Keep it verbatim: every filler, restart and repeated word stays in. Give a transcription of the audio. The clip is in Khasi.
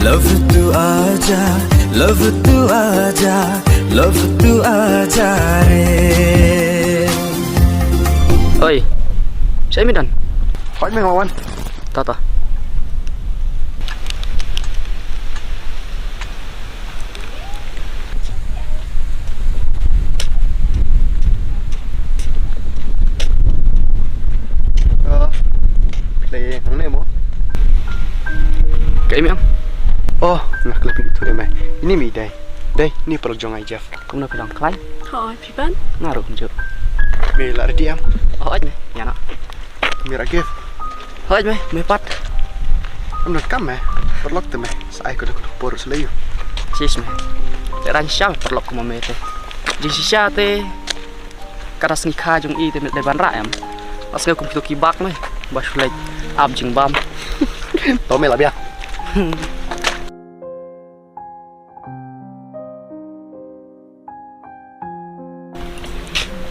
Love tu aja, love tu aja, love tu aja re. Oi, Syaidan. Hoi, meng wan. Tata. Play hangne mo. Kaei meng? Oh, nga klet phi tu me. Ini mi dei. Dei, ni paralok jong nga i Jeff. Kumno phi long, khlaiñ? Hoi, phi pat? Nga ruh kumjuh. Me la ready em? Hooid me, ïa na. Me la gift. Hooid me, me pat? Em don kam me. Paralok te me. Sa ai ko dok por selew. Sis me. Te ran sha paralok kumne te. Jingshisha te. Ka da sngi kha jong i te me dei ban rah em. Ba sngew kum kito ki bak me. Ba shu leit ap jingbam. To me la biang.